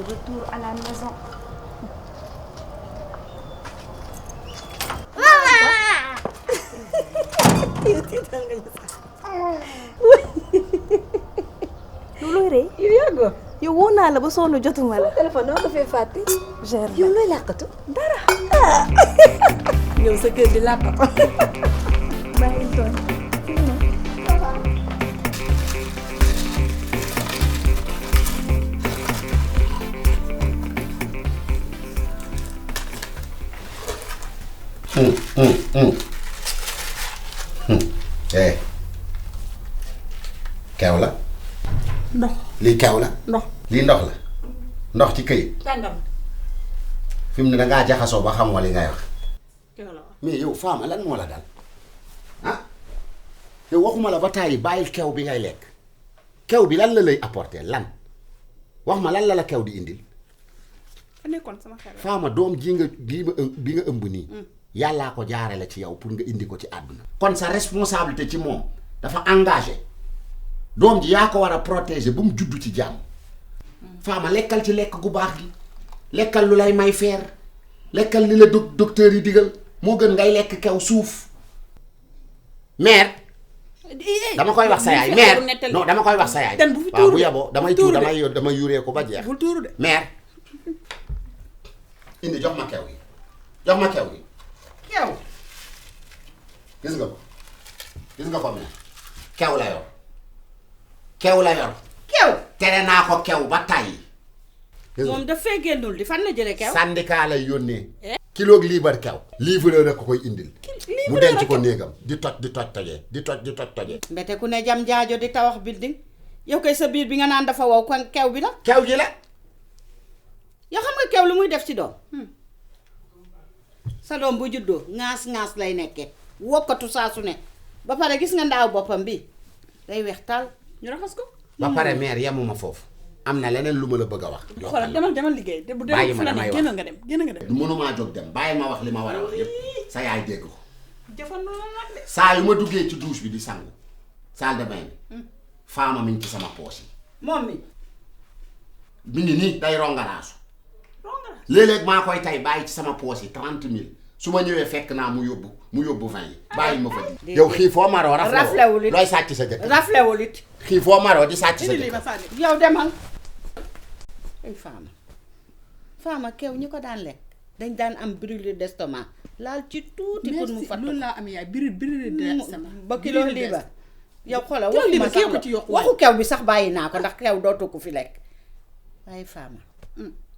retour à la maison. yow looy rey. yow yàggoo. yow woo naa la ba sonn jotuma la. téléphone noo ko fee fàtte. gère yow looy làqatu. dara. ñëw sa kër di làqatu. bàyyi toon. keew la. ndox lii keew la. ndox lii ndox la. ndox ci këyit. tàngam. fi mu ne dangaa jaxasoo ba xam wala li ngay wax. kew la mais yow Fama lan moo la dal ah yow waxuma la ba tàyyi bàyyil kew bi ngay lekk kew bi lan la lay apporter lan wax ma lan la la kew di indil. fa nekkoon sama xel. Fama doom ji nga bi nga ëmb nii. yàllaa ko jaarale ci yow pour nga indi ko ci àdduna. kon sa responsabilité ci moom dafa engagé doom ji yaa ko war a protéger ba mu juddu ci jàmm. Fama lekkal ci lekk gu baax gi lekkal lu lay may feer lekkal li la docteur yi digal moo gën ngay lekk kew suuf. mère dama koy wax sa yaay mère non dama koy wax sa yaay. waaw bu yaboo damay yuree ko ba jeex. bul tuuru de. mère indi jox ma kew gi jox ma kew gi. kew. gis nga ko mère kew la yor kew la yor. kew. tere naa ko kew ba tàyyi. moom daf fee génnul di fan la jëlee kew. syndicat lay yónnee. kilo liibar kew. livreur rek ko koy indil. mu denc ko néegam di toj tojee. mbete ku ne jam jaajo di tawax building yow koy sa biir bi nga naan dafa wow kon kew bi la. kew gi la. yow xam nga kew lu muy def ci doom. sa doom bu juddoo ŋaas lay nekkee wokkatu saa su ne ba pare gis nga ndaaw boppam bi day weex taal ñu raxas ko. ba pare mère yemuma foofu am na leneen lu ma la bëgg a wax. xoolal demal liggéey. bàyyi ma damay wax génn nga dem. mënumaa jóg dem bàyyi ma wax li ma war a wax yépp sa yaay dégg ko. jëfandu la nag de. saa yu ma duggee ci douche bi di sangu salle de bain bi Fama mi ngi ci sama poche yi. moom mi ngi nii day rongalaasu. léeg-léeg maa koy tay bàyyi ci sama poche yi 30 000 su ma ñëwee fekk naa mu yóbbu 20 yi bàyyi ma fa di. yow xiifoo maroo raflewul it looy sàcc sa jëkkër. raflewul it. xiifoo maroo di sàcc sa jëkkër. yow demal. ay Fama kew ñi ko daan lekk dañ daan am brûlure d'estomac laal ci tuuti pour mu fatt. loolu laa am yaay brûlure d'estomac. ba kilo liibar yow xoolal kilo liibar waxuma kii ko ci yokku waxu kew bi sax bàyyi naa ko ndax kew dootu ko fi lekk waaye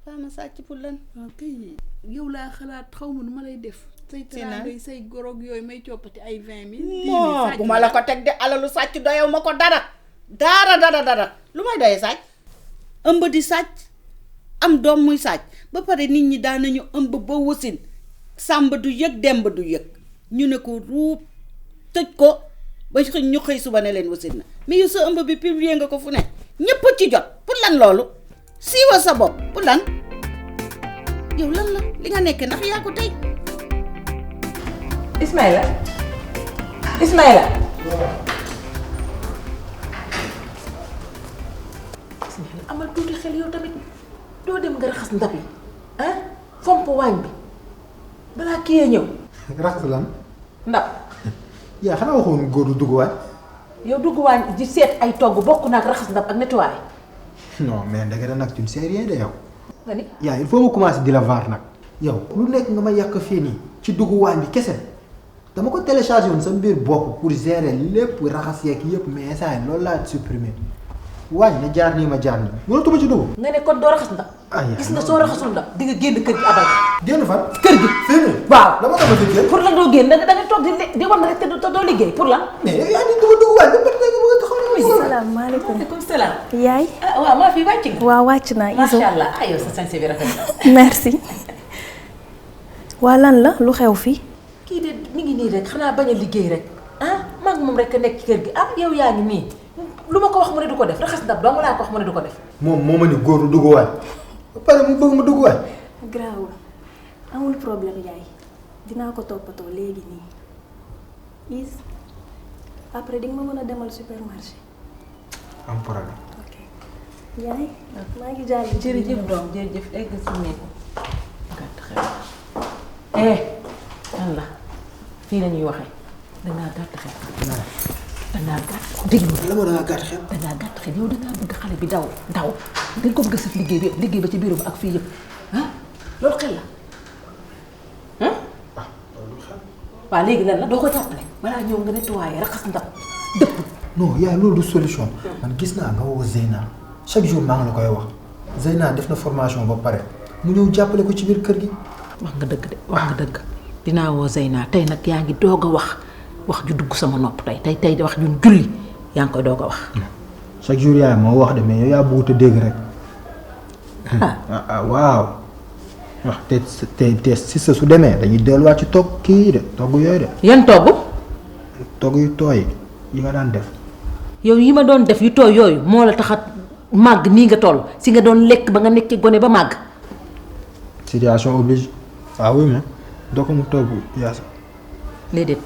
Fama sàcc pour lan. ok yow laa xalaat xaw ma nu ma lay def. say teraanga say gorog yooyu may coppati ay 20 000. moo bu ma la ko teg de alalu sàcc doyew ma ko dara lu may doyee sàcc ëmb di sàcc am doom muy sàcc ba pare nit ñi daan nañu ëmb ba wasin sàmba du yëg demba du yëg ñu ne ko ruub tëj ko ba ñu xëy suba ne leen wasin na mais yow sa ëmb bi publier nga ko fu ne ñépp ci jot pour lan loolu siiwa sa bopp pour lan yow lan la li nga nekk ndax yaa ko tey. Ismaïla amal tuuti xel yow tamit doo dem nga raxas ndab yi ah fomp waañ bi balaa kii yee ñëw. raxas lan. ndab. yaa xanaa waxoon góor du dugg waañ. yow dugg waañ di seet ay togg bokk naag raxas ndab ak nettoyer. non mais ndekete nag tu ne sais rien de yow. nga ni. yaa il faut ma commencer di la vaar nag. yow lu nekk nga ma yàq fii nii ci dugg waañ bi kese dama ko téléchargé woon sa mbir bopp pour gérer lépp raxas yeeg yëpp mais saa yi loolu laa supprimer waañ na jaar nii ma jaar nii mënatuma ci dugg. nga ne kon doo raxas ndab. gis nga soo raxasul ndab di nga génn kër gi abal. génn fan. kër gi fii nii. waaw dama ko bëgg génn. pour lan doo génn da nga toog di wan rek te doo liggéey pour lan. mais yow yaa ngi dugg waañ ba pare nga bëgg a taxaw. salaamaaleykum. maaleykum salaam. yaay. ah waaw maa fi wàcc nga. waaw wàcc naa Iso. macha allah aywa sa sañse bi rafet na. merci. waa lan la lu xew fii. kii de mi ngi nii rek xanaa bañ a liggéey rek ah maa ngi moom rek a nekk ci kër gi ah yow yaa ngi nii lu ma ko wax mu ne du ko def raxas ndab dong laa ko wax mu ne du ko def. moom moo ma ni góor du dugg waañ ba pare mu bëgg ma dugg waañ. garaawul amul problème yaay dinaa ko toppatoo léegi nii Is après di nga ma mën a demal supermarché. am problème. ok yaay maa ngi jàll. jërëjëf doom jërëjëf egg si nekku gàtt xel lan la fii la ñuy waxee dangaa gàtt xel dangaa gàtt déglu la moo dangaa gàtt xel. dangaa gàtt xel yow dangaa bëgg xale bi daw dañ ko bëgg a sëf liggéey bi yëpp liggéey ba ci bureau bi ak fii yëpp loolu xel la waaw léegi lan la doo ko jàppale balaa ñëw nga nettoyé raxas ndab dëpp non yaay loolu du solution man gis naa nga woo Zeyna chaque jour maa ngi la koy wax Zeyna def na formation ba pare mu ñëw jàppale ko ci biir kër gi. wax nga dëgg de wax nga dëgg dinaa woo Zeyna tey nag yaa ngi doog a wax ju dugg sama nopp tey wax ju julli yaa ngi koy doog a wax. chaque jour yaay moo wax de mais yow yaa bëggut a dégg rek. waaw. wax te si sa su demee dañuy delluwaat ci togg kii de togg yooyu de. yan togg. togg yu tooy yi nga daan def. yow yi ma doon def yu tooy yooyu moo la tax a màgg nii nga toll si nga doon lekk ba nga nekkee gone ba màgg. situation oblige. ah oui mais doo ko mu togg yaasa. léegi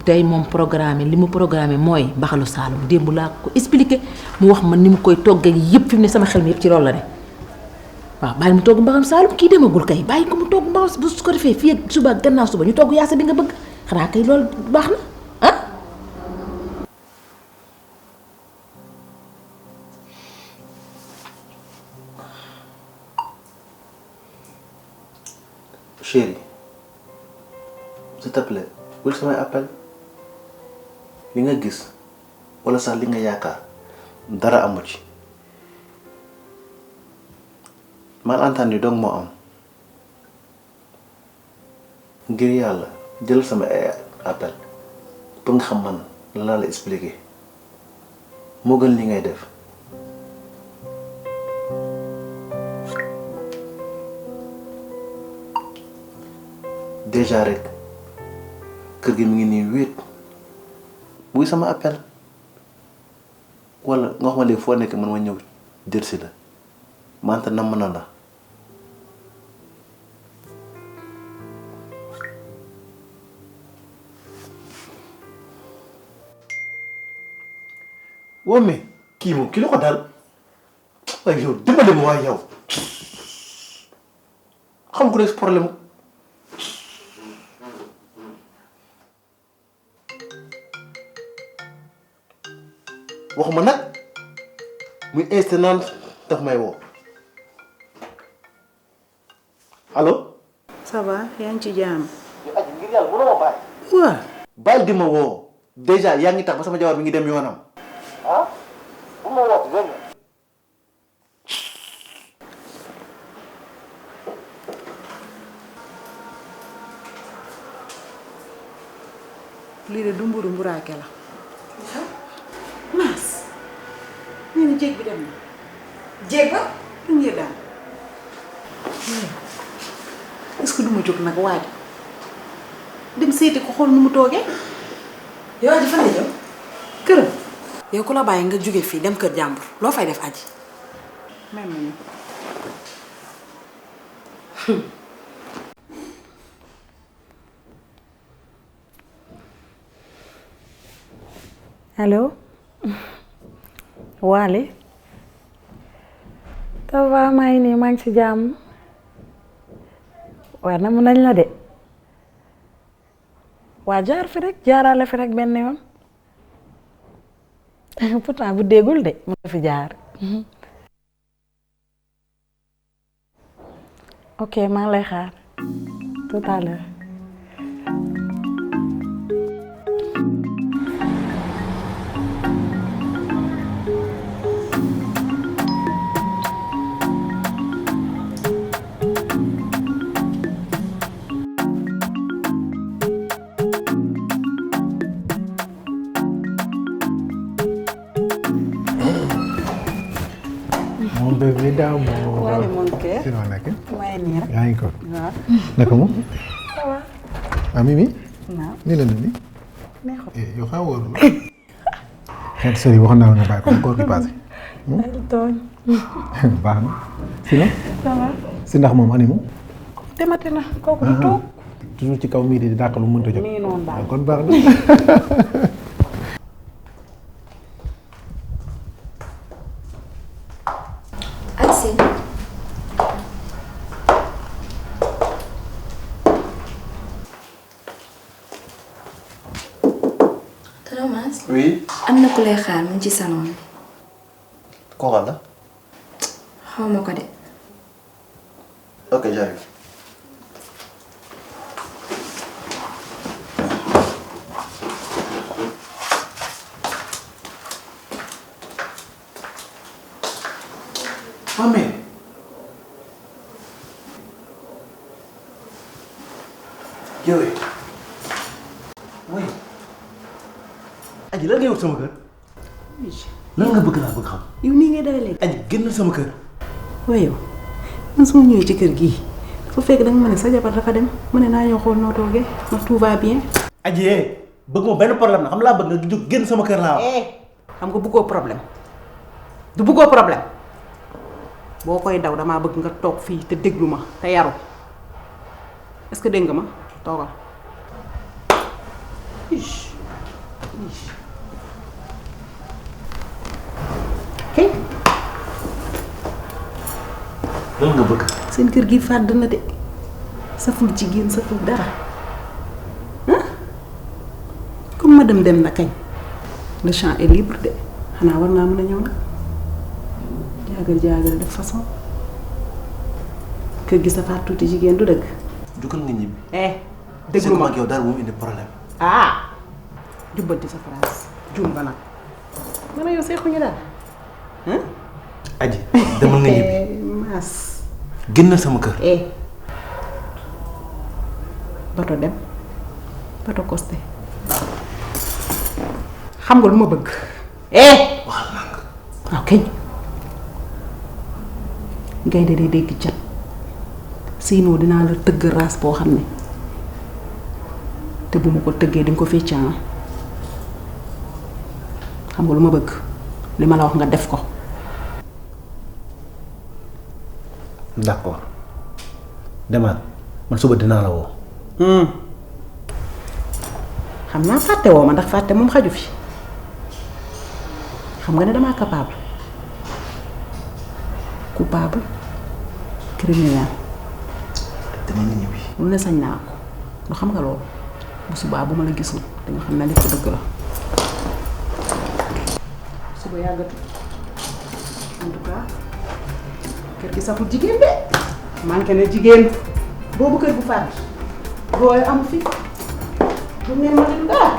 tey moom programme li mu programme mooy mbaxalu Saalum démb laa ko expliqué mu wax ma ni mu koy toggee yëpp fi mu ne sama xel mi yëpp ci loolu la ne. waaw bàyyi mu togg mbaxam Saalum kii demagul kay bàyyi ko mu togg mbaxam bu su ko defee fii ak suba ak gannaaw suba ñu togg yaasa bi nga bëgg xanaa kay loolu baax na ah. chérie s'il te plaît bul samay appel li nga gis walla sax li nga yaakaar dara amu ci. malentendu donc moo am ngir yàlla jël sama ay appel pour nga xam man la laa la expliquer moo gën li ngay def. déjà rek kër gi mi ngi nii wéet buy sama appel walla nga wax ma léegi foo nekk man ma ñëw jël si la mante namm na la. woo mais kii moom ki la ko dal waaye yow dimbali ma waaye yow xam ko ne problème waxuma nag muy insisté naan daf may woo allo. ça va yaa ngi ci jàmm. yow aji ngir yàlla mënoo ma bàyyi. waaw. bàyyi di ma woo déjà yaa ngi tax ba sama jabar mi ngi dem yoonam. ah bu ma woote dégg nga. lii de du mburu mburaake la. Maas. ñu ne jéeg bi dem na. jéeg ba du ngir daal. est-ce que du ma jóg nag waaj dem seeti ko xool nu mu toogee. yow aji fan la jëm. këram. yow ku la bàyyi nga jóge fii dem kër jàmbur loo fay def aji. même ma ñu. allo Waly ça va maa ngi nii maa ngi ci jàmm waaye na mu nañ la de waa jaar fi rek jaarale fi rek benn yoon pourtant bu déggul de mu fi jaar ok maa ngi lay xaar tout à l'heure. bébé daaw moo. Waly mon kër. si noo nekk. waaye nii rek. yaa ngi ko. waaw. naka moom. ça va. ah Mimi. waaw. nii la nii. neexul. yow xaw wóorul. xeet sori waxoon naa la nga bàyyi ko encore bi passé. ay tooñ. baax na. si la. ça va. si ndax moom animu. demati na kooku du toog. toujours ci kaw mii di dàq lu mënta jot. nii noonu daal. kon baax na. Romas. Oui. am na ku lay xaar mu ngi ci salon bi. Kooka la. xaw ma ko de. Ok, j'arrive. Amee. yow oui. Aji lan ngay wut sama kër. lan nga bëgg laa bëgg xam. yow nii ngay dawalee. Aji génn sama kër. waaye yow man su ma ñëwee ci kër gii dafa fekk danga ma ne sa jabar dafa dem ma ne naa ñëw xool noo toogee ndax tout va bien. Aji bëgg ma benn problème na xam laa bëgg nga jóg génn sama kër laa wax. xam nga bëggoo problème du bëggoo problème boo koy daw damaa bëgg nga toog fii te déglu ma te yaru est-ce que dégg nga ma toogal. kay. lan nga bëgg. seen kër gi fàdd na de saful jigéen saful dara comme madame dem na kañ le champ est libre de xanaa war naa mën a ñëw nag jaagal def façon kër gi safaat tuuti jigéen du dëgg. jugal nga ñibbi. déglu ma ak yow daal bu mu indi problème. jubbanti sa phrase juum ba nag man a yow seexuñu daal. Aji demal nga ñibbi. Maas. génnal sama kër. bato dem bato costé xam nga lu ma bëgg. waxal naa nga. ok gaynde day dégg cat sinon dinaa la tëgg raas boo xam ne te bu ma ko tëggee di nga ko feccaa xam nga lu ma bëgg li ma la wax nga def ko. d'accord demal man suba dinaa la woo. xam naa fàtte woo ma ndax fàtte moom xaju fi xam nga ne damaa capable coupable criminel. dama nga ñibbi. lu ne sañ naa ko lu xam nga loolu bu subaa bu ma la gisul danga xam ne lépp dëgg la suba yàggatu en tout cas kër gi saful jigéen de manqué na jigéen boobu kër bu fàtt booy am fi du ngeen ma leen dara